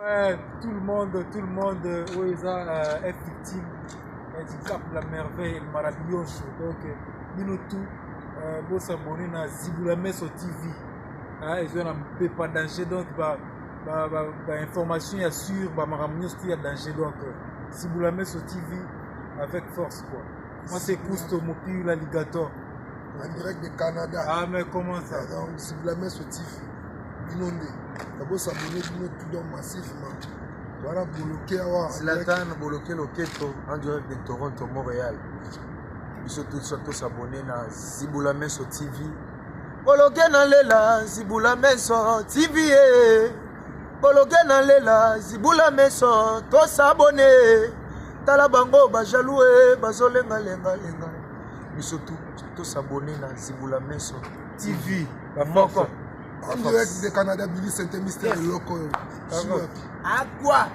Ouais, tout le monde, oyo eza F victime du Cap, la merveille, le maravilloso. Donc bino tout bos'abonner na Zibula Meso TV. Eza na mpepa danger, donc ba information ya sur bamakambo nyonso tu ya danger. Donc Zibula Meso TV avec force, quoi. Moi, c'est Cousto Mopi, l'alligator. En direct de Canada. Ah, mais comment ça? Donc Zibula Meso TV, bino nde bos'abonner, bino tout, donc massivement wana boloke awa. Zlatan Boloke Loketo en direct de Toronto, Montréal. Biso tous tos'abonner na Zibula Meso TV. Boloke na lela Zibula Meso TV eh. Boloke na lela Zibula Meso, tos'abonner. Tala bango bajaloux e bazolengalengalenga. Biso tous tos'abonner na Zibula Meso TV moko. En direct de Canada, Billy Saint Mystère, eloko oyo. Akwa.